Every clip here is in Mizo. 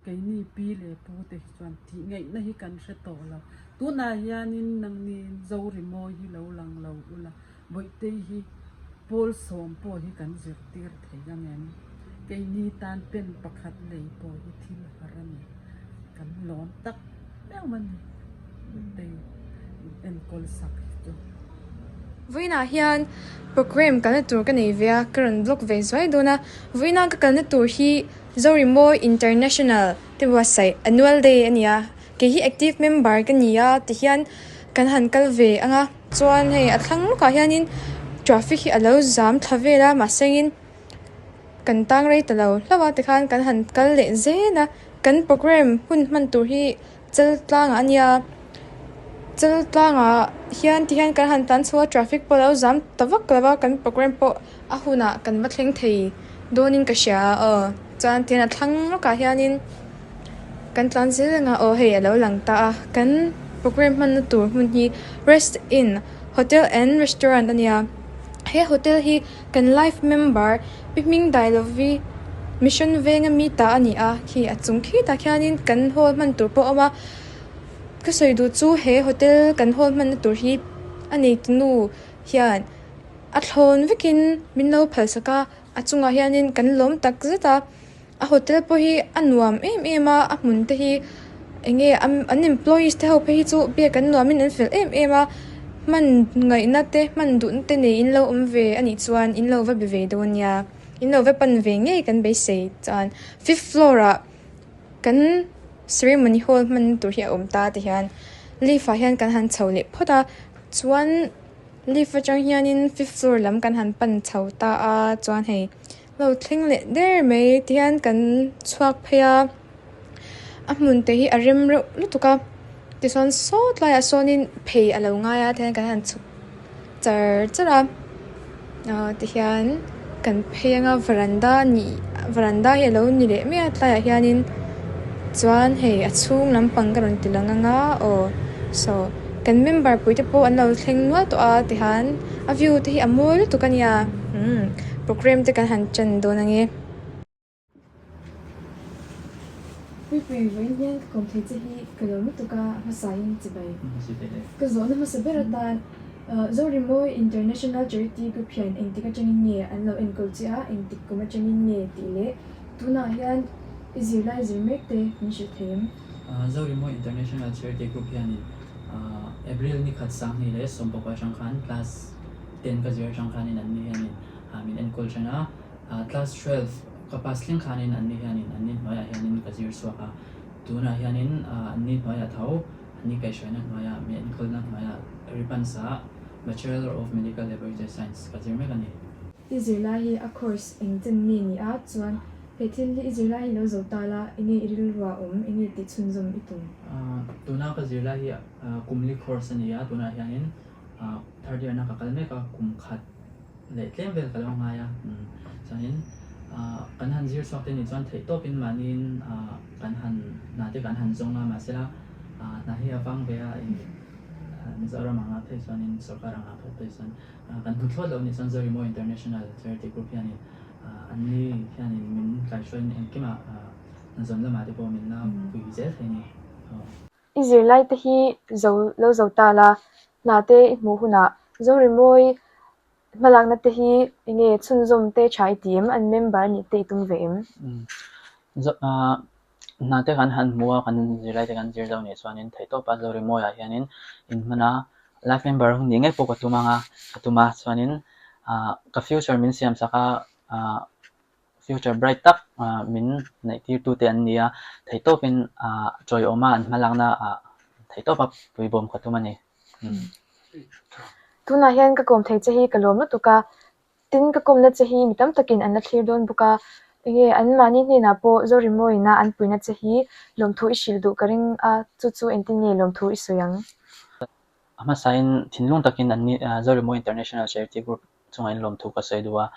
Keini pi leh pu te hi chuan tih ngaihna hi kan hre tawh lo. Tunah hianin nangni Zorimawi hi lo lang lo ula, Bawihtei hi pawl sawm pawh hi kan zirtir thei ang em? Keini tan pen pakhat lei pawh hi thil har a ni. Kan lawm tak meuh a ni Bawihtei enkawl sak hi chu. Vawiinah hian programme kalna tur ka nei ve a, ka rawn vlog ve zuai dawn a. Vawiina ka kalna tur hi Zorimawi International te buatsaih Annual Day a ni a. Kei hi active member ka ni a tihian kan han kal ve ang a chuan hei a thlang lawkah hianin traffic hi a lo zam thla vel a mahsengin kan tang rei ta lo hlauh a tikhan kan han kal leh zel a kan programme hun hman tur hi chal tlangah a nia chal tlangah hian tihian kan han tlan chho a traffic pawh a lo zam ta vak lo a kan programme pawh a hunah kan va thleng thei dawnin ka hria a aw chuan tihian a thlang lawkah hianin. Kan tlan zel anga aw hei a lo lang ta a, kan programme hmanna tur hmun hi Rest Inn Hotel and Restaurant a nia. He hotel hi kan life member Pi Hmingdailovi Mission venga mi ta a ni a, khi a chung khitah khianin kan hall hman tur pawh a awm a. Ka sawi duh chu he hotel kan hall hmanna tur hi a neitunu hian a thlawn vekin min lo phalsak a, a chungah hianin kan lawm tak zet a. A hotel pawh hi a nuam em em a, a hmun te hi eng nge an employees te ho phei hi chu biak an nuam in an fel em em a, hman ngaihna te hman duhna te nei in lo awm ve a nih chuan in lo va be ve dawn nia, in lo va pan ve ngei kan beisei chuan fifth floor ah kan ceremony hall hman tur hi a awm ta ti hian lift ah hian kan han chho leh phawt a chuan lift atang hianin fifth floor lam kan han pan chho ta a chuan hei. Lo thleng leh der mai ti hian kan chhuak phei a, a hmun te hi a rem reuh lutuk a tichuan saw tlaiah sawnin phei a lo ngai a tihian kan han chhuk char char a ah tihian kan phei anga varanda nih varanda hi a lo ni leh mai a tlaiah hianin chuan hei a chhung lampang ka rawn ti lang anga aw saw kan member pui te pawh an lo thleng nual tawh a tihian a view te hi a mawi lutuk a nia umm. Programme te kan han ṭan dawn ang e. Puipui vawiin hian ka kawm thei che hi ka lo lutuk a, a hmasain chibai. Ka zawhna hmasa ber atan Zorimawi International Charity Group hian engtik atangin nge an lo enkawl che a, engtik kum atangin nge tih leh tunah hian i zirlai zir mek te min hrilh thei em? Zorimawi International Charity Group hianin April ni khat sanghnih leh sawmpakua atang khan class ten ka zir atang khanin anni hianin min enkawl then a, class 12 ka pass thleng khanin anni hianin anni hnuaiah hianin ka zir chhuak a, tunah hianin anni hnuaiah tho anni kaihhruaina hnuaiah mi enkawlna hnuaiah Ripans ah Bachelor of Medical Laboratory Science ka zir mek a ni. I zirlai hi a course eng chen nge ni a, chuan he thil hi i zirlai hi lo zo ta la, enge i rilrua awm, enge tih chhunzawm i tum? Tuna ka zirlai hi kumli course a ni a, tunah hianin Third year na ka kal mek a, kum khat leh tlem vel ka lo ngai a, chuanin kan han zir chhuak te nih chuan theih tawpin mahniin kan han hna te kan han zawng a, mahsela hna hi a vang ve a, Mizoram anga phei chuanin sorkar anga phei phei chuan kan hmu thlawt loh nih chuan Zorimo International Charity Group hianin anni hianin min kaihruaiin engkimah hnazawn lamah te pawh min la pui zel thei a ni. I zirlai te hi zo lo zo ta la, hna te i hmuh hunah Zorimawi hmalakna te hi enge chhunzawm te tha i ti em? An member nih te i tum ve em? Hna te kan han hmu a, kan zirlai te kan zir zo nih chuanin theihtawpa Zorimawiah hianin inhman a, life member hun nih ngei pawh ka tum ang a, ka tum a, chuanin ka future min siamsak a, Future bright tak min neihtirtute an ni a, theihtawpin chawiawma an hmalakna ah theihtawpa puibawm ka tum a ni. Tunah hian ka kawm thei che hi ka lawm lutuk a, tin ka kawmna che hi mi tam takin an la thlir dawn bawk a, enge anmahni hnenah pawh Zorimawina an puina che hi lawmthu i hrilh duh ka ring a, chu chu engtin nge lawmthu i sawi ang? A hmasain thinlung takin an ni Zorimawi International Charity Group chungah in lawmthu ka sawi duh a,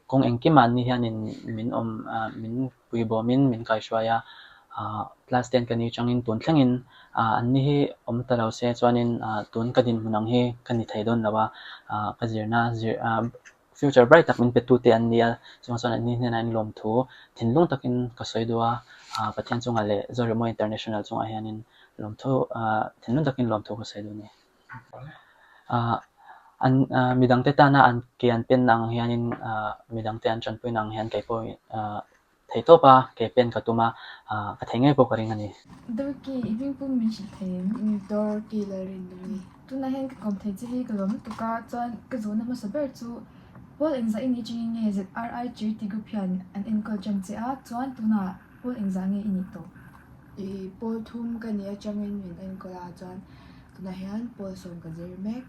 kawng engkimah anni hianin min awm min puibawmin min kaihruai a, class ten ka ni changin tun thlengin anni hi awm ta lo se chuanin tun ka dinhmun ang hi ka ni thei dawn lo a, ka zirna zir future bright tak min pe tute an ni a, chuvang chuan anni hnenah in lawmthu thinlung takin ka sawi duh a. Pathian chungah leh Zoremaw International chungah hianin lawmthu thinlung takin lawmthu ka sawi duh a ni. An midangte tana an ke an penna ang hianin midangte an tanpuina ang hian kei pawh thei tawp a, ke pen ka tum a, ka thei ngei pawh ka ring a ni. Dorki, i hming pum min hrilh thei em? Dorki Lalrinlui. Tunah hian ka kawm thei che hi ka lawm lutuk a, chuan ka zawhna hmasa ber chu Pawl engzah i nih chungin nge ZRI Charity Group hian an enkawl tan che a, chuan tunah Pawl engzah nge i nih tawh? I pawl thum ka nih atangin min enkawl a, chuan tunah hian pawl sawm ka zir mek.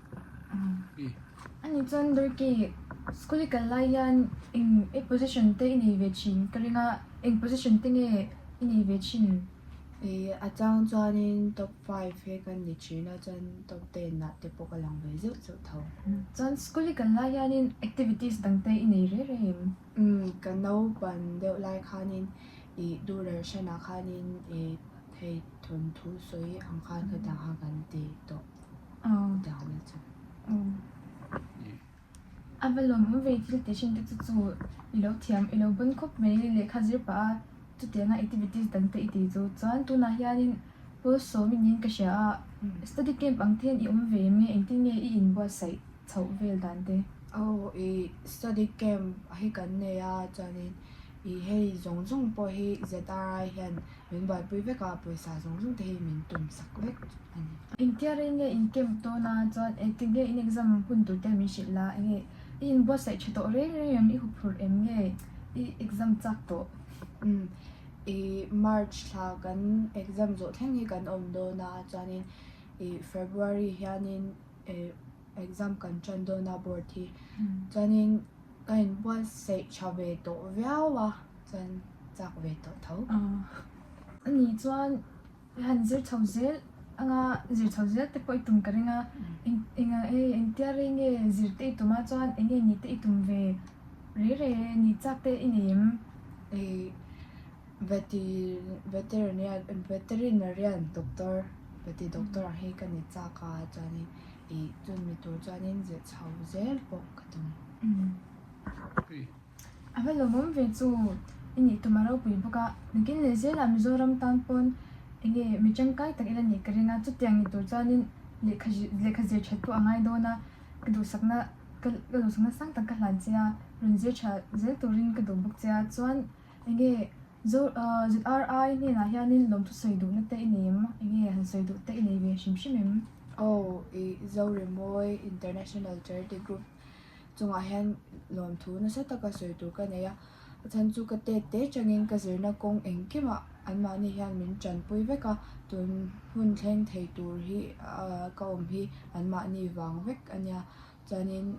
Ani chuan Durkee school i kal lai hian eng e position te i nei ve thin ka ring a, eng position te nge i nei ve thin? I a chang chuanin top 5 hi ka ni thin a, chuan top 10 ah te pawh ka lang ve zeuh zeuh tho. Chuan school i kal lai hianin activities dang te i nei re re em? Umm ka naupan deuh lai khanin i Doordarshan ah khanin i hei thawnthu sawi ang khan ka dang a kan ti tawh. Dang vel chu. A va lawmawm ve thil tih hrin te chu chu i lo thiam i lo bawn khawp mai lehkha zir pah a chutianga activities dang te i tih chu chuan tunah hianin pawl sawm i niin ka hria a study camp ang te hian i awm ve em nge engtin nge i inbuatsaih chhoh vel dan te. Aw i study camp hi kan nei a chuanin i hei zawng zawng pawh hi ZRI hian min buaipui vek a pawisa zawng zawng te hi min tum sak vek a ni. Engtia rei nge in camp dawn a chuan engtik nge in exam hun tur te min hrilh la enge i inbuatsaih tha tawh reng reng em i huphurh em nge i exam chak tawh. Umm i March thla kan exam zawh thleng hi kan awm dawn a chuanin i February hianin i exam kan tan dawn a board hi chuanin ka inbuatsaih tha ve tawh viau a chuan chak ve tawh tho. Ani chuan i han zir chho zel anga zir chho zel te pawh i tum ka ring a eng enga e engtia rei nge zir te i tum a chuan eng nge ni te i tum ve re re ni chak te i nei em? I veti veterinarian veterinarian doctor veti doctor ang hi ka ni chak a chuanin i chumi tur chuanin zir chho zel pawh ka tum. A va lawmawm ve chu i nih tum a ropui bawk a, nakin leh zelah Mizoram tan pawn enge mi tangkai tak ila nih ka ring a, chutiang ni tur chuanin lehkha lehkha zir that pawh a ngai dawn a, ka duhsakna ka ka duhsakna sang tak ka hlan che a, rawn zir tha zel turin ka duh bawk che a, chuan enge Zo ZRI hnenah hianin lawmthu sawi duhna te i nei em? Enge han sawi duh te i nei ve hrim hrim em? Aw i Zorimawi International Charity Group chungah hian lawmthu nasa taka sawi tur ka nei a, a chhan chu ka tet te changin ka zirna kawng engkimah anmahni hian min tanpui vek a, tun hun thleng thei tur hi ka awm hi anmahni vang vek a nia, chuanin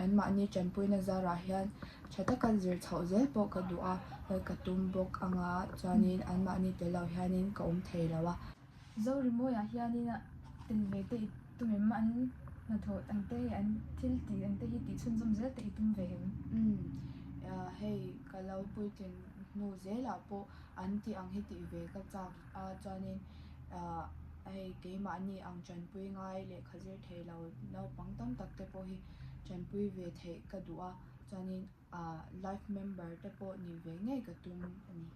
anmahni tanpuina zarah hian tha taka zir chhoh zel pawh ka duh a, ka tum bawk anga chuanin anmahni tel lo hianin ka awm thei lo a. Zorimawiah hianin tel ve te i tum em? An hnathawh ang te hi, an thil tih ang te hi tih chhunzawm zel te i tum ve em? Umm, hei ka lo puitlin hnu zelah pawh an tih ang hi tih ve ka chak a, chuanin hei keimahni ang tanpui ngai lehkha zir thei lo naupang tam tak te pawh hi tanpui ve theih ka duh a, chuanin life member te pawh nih ve ngei ka tum a ni.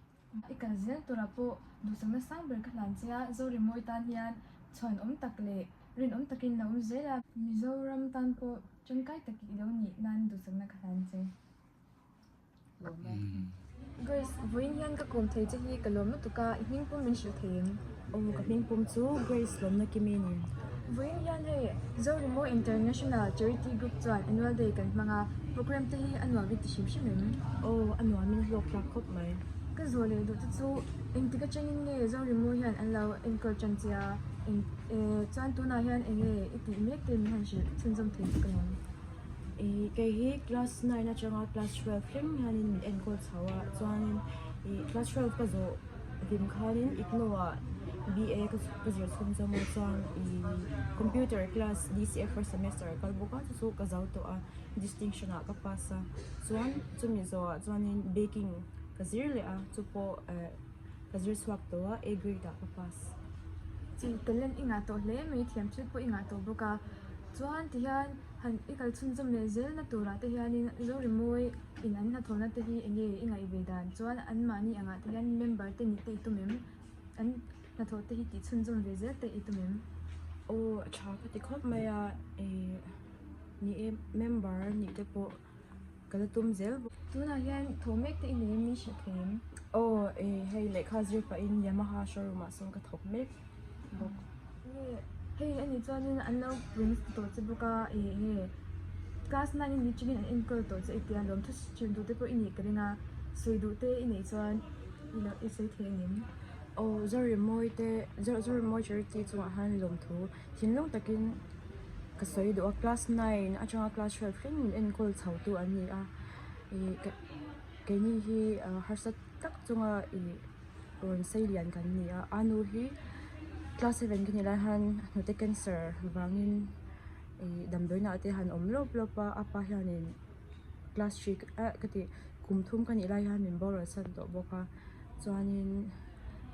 I kal zel turah pawh duhsakna sang ber ka hlan che a, Zorimawi tan hian chhuanawm tak leh rinawm takin lo awm zel a. Mizoram tan pawh tangkai tak i lo nih nan duhsakna ka hlan che. Lawm e. Grace, vawiin hian ka kawm thei che hi ka lawm lutuk a, i hming pum min hrilh thei em? Aw, ka hming pum chu Grace lawmna Kimi a ni. Vawiin hian hei Zorimo International Charity Group chuan Annual Day kan hmang a, programme te hi a nuam i ti hrim hrim em? Aw, a nuamin a hlawk tlak khawp mai. Ka zawh leh duh te chu engtik atangin nge Zorimo hian an lo enkawl tan che a, eng chuan tunah hian eng nge i tih mek te min han hrilh chhunzawm thei bawk ang em? Ih kei hi class 9 atanga class 12 thleng hianin min enkawl chho a, chuanin ih class 12 ka zawh hlim khanin IGNOU ah BA ka ka zir chhung zawm a chuan ih computer class DCF first semester a kal bawk a chu chu ka zo tawh a distinction ah ka pass a chuan chumi zawhah chuanin baking ka zir leh a chu pawh eh ka zir chhuak tawh a A grade ah ka pass. Chi talent i ngah tawh hle mai thiam thil pawh i ngah tawh bawk a. Chuan tihian han i kal chhunzawm leh zelna turah te hianin Zorimawi in an hnathawhna te hi enge i ngaih ve dan chuan anmahni angah te hian member te nih te i tum em? An hnathawh te hi tih chhunzawm ve zel te i tum em? Aw a tha ka ti khawp mai a, ih ni e member nih te pawh ka la tum zel bawk. Tunah hian thaw mek te i nei em min hrilh thei em? Aw ih hei lehkha zir pahin Yamaha showroom ah sawn ka thawk mek bawk. Nge hei a nih chuanin an lo pui tawh che bawk a ih nge class nine in atangin an enkawl tawh che i tia lawmthu hrilh duh te pawh i nih ka ring a sawi duh te i neih chuan i lo i sawi thei a nim. Aw Zorimawi te Zorimawi charity chungah hian lawmthu thinlung takin ka sawi duh a class nine atanga class 12 thleng min enkawl chho tu an ni a ih keini hi harsa tak chunga ih. Rawn sei lian kan ni a, a nu hi class seven ka nih lai hian hnute cancer vangin ih damdawiin ah te han awm lawp lawp a, a pa hianin class three eh ka tih kum thum ka nih lai hian min boral san tawh bawk a chuanin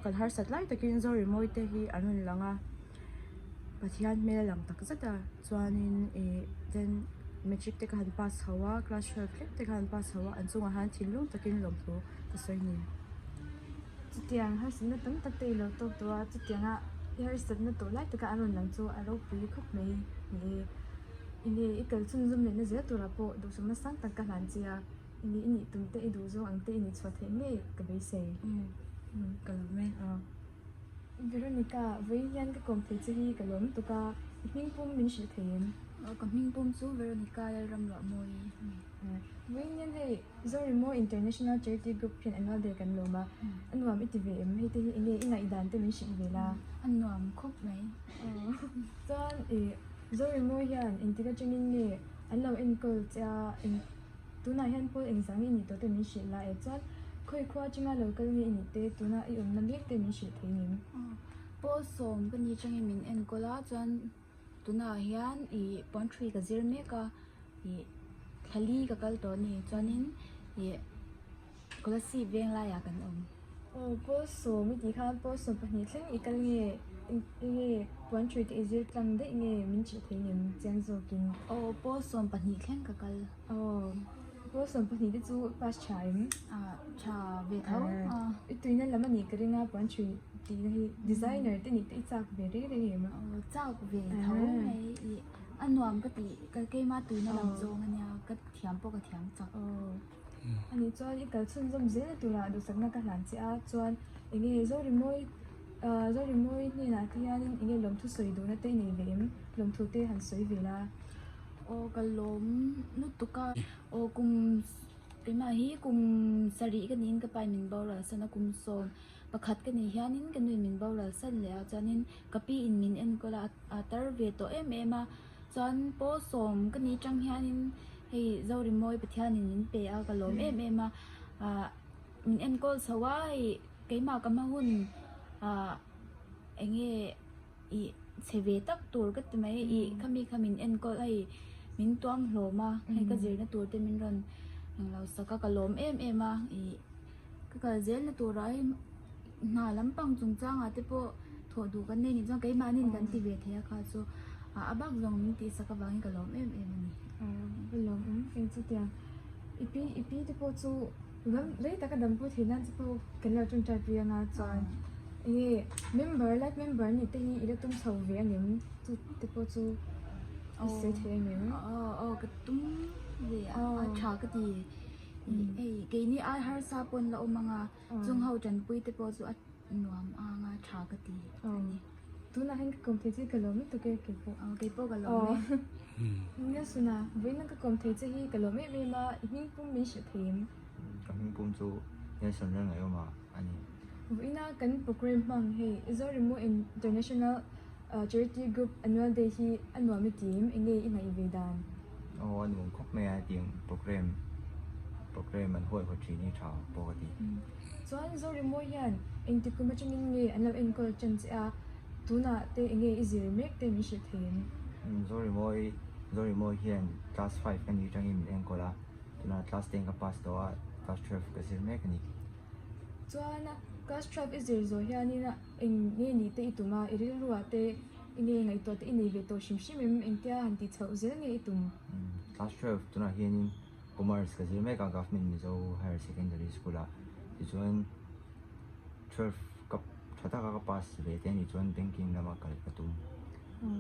kan harsat lai takin Zorimawi te hi an rawn lang a Pathian hmel a lang tak zet a chuanin ih then matric te kha han pass chho a class 12 thleng te kha han pass chho a an chungah hian thinlung takin lawmthu ka sawi ni. Chutiang harsatna tam tak te i lo tawk tawh a, chutianga i harsatna tawh lai taka an rawn lang chu a ropui khawp mai ni e. Enge i kal chhunzawm lehna zel turah pawh duhsakna sang tak ka hlan che a, enge i nih tum te i duh zawng ang te i nih chhuah theih ngei ka beisei. Ka lawm e. Veronica, vawiin hian ka kawm thei che hi ka lawm tuk a, i hming pum min hrilh thei em? Ka hming pum chu Veronica Lalramruahmawi a ni. Vawiin hian hei Zorimo International Charity Group hian annual day kan lawm a, a nuam i ti ve em? Hei te hi enge i ngaihdan te min hrilh ve la? A nuam khawp mai. Chuan i Zorimo hian engtik atangin nge an lo enkawl che a, eng tunah hian pawl engzah nge i nih tawh te min hrilh la e? Chuan khawi khua atanga lo kal nge i nih te, tuna i awmna mek te min hrilh thei ngem? Pawl sawm ka ni atangin min enkawl a, chuan Tunah hian ih puanthui ka zir mek a ih thlali ka kal tawh a ni chuanin ih Kolasib veng laiah kan awm. Aw Pawlsawm i tih khan Pawlsawm pahnih thleng i kal nge enge puanthui te i zir tlang daih nge min chilh thei ngem chiang zawkin. Aw Pawlsawm pahnih thleng ka kal. Aw Pawlsawm pahnih te chu pass tha em? Ah tha ve tho a. I tuina lam a nih ka ring a puanthui. Tihna hi designer te nih te i chak ve reng reng em a? Aw chak ve tho mai i a nuam ka ti ka keima tuina lam zawng ania ka thiam pawh ka thiam chak. Aw ani chuan i kal chhunzawm zel turah duhsakna ka hlan che a chuan enge Zorimawi ah Zorimawi hnenah te hianin enge lawmthu sawi duhna te i nei ve em? Lawmthu te han sawi ve la. Aw ka lawm lutuk a aw kum keimah hi kum sarih ka niin ka pa in min boral san a kum sawm Pakhat ka nih hianin ka nuin min boral san leh a, chuanin ka pi in min enkawl a, a tar ve tawh em em a, chuan pawl sawm ka nih atang hianin hei Zorimawi Pathianin min pe a, ka lawm em em a, ah min enkawl chho a, hei keimah ka hma hun ah eng nge ih chhe ve tak tur ka ti mai, ih khami kha min enkawl a, hei min tuam hlawm a, hei ka zirna tur te min rawn englo sak a, ka lawm em em a, ih. Ka kal zelna turah hei hna lampang chungchangah te pawh thawh duh kan nei nih chuan keimahni in kan ti ve thei a kha chu a bak zawng min tihsak avangin ka lawm em em a ni. Ka lawm awm eng chutiang i pi i pi te pawh chu ram rei taka dampui theih nan che pawh kan lo tawngtai pui anga chuan enge member life member nih te hi i la tum chho ve angem chu te pawh chu i sawi thei angem? Aw aw ka tum ve a a tha ka ti. Hei keini ai harsa pawn la awm anga chung ho tanpui te pawh chu a nuam ang a tha ka ti a ni. Tunah hian ka kawm thei che ka lawm lutuk e keipawh. Aw keipawh ka lawm e. Nilsona vawiin ka kawm thei che hi ka lawm em em a i hming pum min hrilh thei em? Ka hming pum chu Nelson Ralngaiawma a ni. Vawiina kan program hmang hei Zoremo International Charity Group Annual Day hi a nuam i ti em? Enge i ngaih ve dan? Aw a nuam khawp mai a hetiang program program an huaihawt thin hi tha pawh ka ti. Chuan Zoremo hian engti kum atangin nge an lo enkawl tan che a, tunah te enge i zir mek te min hrilh thei em? Zoremo Zoremo hian class 5 ka nih atangin min enkawl a, tunah class 10 ka pass tawh a, class 12 ka zir mek a ni. Chuan class 12 i zir zawh hianin eng nge ni te i tum a, i rilruah te. Enge ngaihtuah te i nei ve tawh hrim hrim em? Engtia han tih chhoh zel nge i tum? Class 12 tunah hianin Commerce ka zir mek a Government Mizo Higher Secondary School ah tichuan 12 ka tha taka ka pass ve te anih chuan banking lama kal ka tum.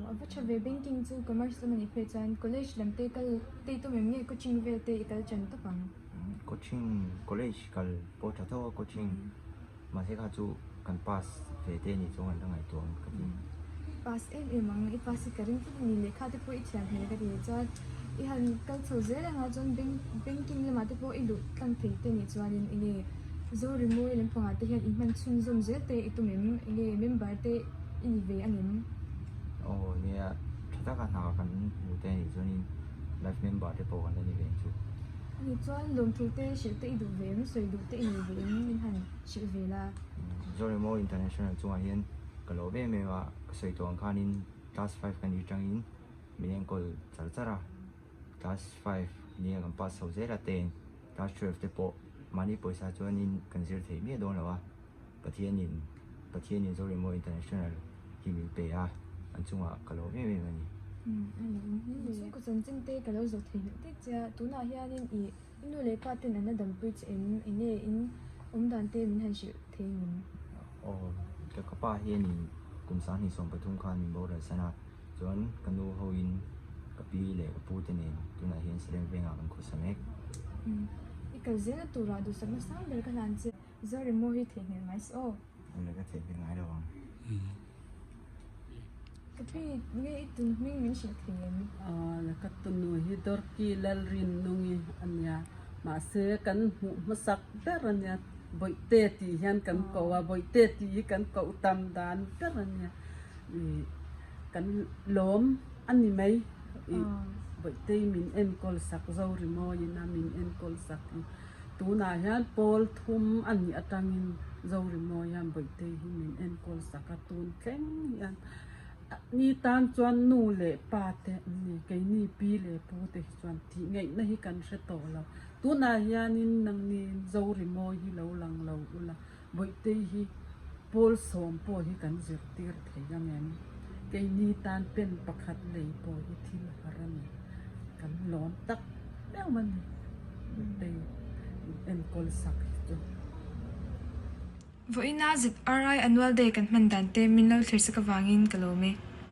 A va tha ve banking chu commerce lam anih phei chuan college lam te kal te i tum em nge coaching vel te i kal tan tawp ang? Coaching college kal pawh tha tho a coaching Mahse kha chu kan pass ve te anih chuan kan la ngaihtuah ang ka ti. Pass em em ang, i pass hi ka ring tlat a ni, lehkha te pawh i thiam hmel ka ti chuan i han kal chho zel anga chuan bank banking lamah te pawh i luh tlang thei te nih chuanin enge Zorimawi lampangah te hian inhman chhunzawm zel te i tum em, enge member te i ni ve angem? Aw nia, tha taka hna kan hmu te anih chuanin life member te pawh kan la ni ve ang chu. Ani chuan lawmthu te hrilh te i duh ve em, sawi duh te i nei ve em min han hrilh ve la. Zoremo International chungah hian ka lawm em em a, ka sawi tawh ang khanin class five ka nih atangin min enkawl char char a, class five nia kan pass chho zel a ten class 12 te pawh mahni pawisa chuanin kan zir theih miah dawn lo a, Pathianin Pathianin Zoremo International hi min pe a, an chungah ka lawm em em a ni. Chhungkaw chanchin te ka lo zawh thei hmelh tek che a, tunah hianin i i nu leh pa ten an la dampui che em? Enge in awm dan te min han hrilh thei ngem? Aw, ka ka pa hianin kum 2013 khan min boral san a, chuan ka nu hoin ka pi leh ka pu te nen tunah hian Salem vengah kan khawsa mek. I kal zelna turah duhsakna sang ber ka hlan che. Zoremo hi theihnghilh ngai se aw. Awle ka theihnghilh ngai lo ang. Ka pi nge i tun hming min hrilh thei em? Awle ka tunu hi Dorki Lalrinnungi a nia. Mahse kan hmuh hmasak ber a nia. Bawihte tih hian kan ko a, Bawihte tih hi kan koh tam dan ber a nia. Ih kan lawm a ni mai. Ih Bawihtei min enkawl sak Zorimawiin a min enkawl sak i. Tunah hian pawl thum a nih atangin Zorimawi hian Bawihtei hi min enkawl sak a, tun thleng hian ni tan chuan nu leh pa te an ni, keini pi leh pu te hi chuan tih ngaihna hi kan hre tawh lo. Tunah hianin nangni Zorimawi hi lo lang lo ula, Bawihtei hi pawl sawm pawh hi kan zirtir thei ang em? Keini tan pen pakhat lei pawh hi thil har a ni. Kan lawm tak meuh a ni Bawihtei enkawl sak hi chu. Vawiina ZRI Annual Day kan hman dan te min lo thlir sak avangin ka lawm e.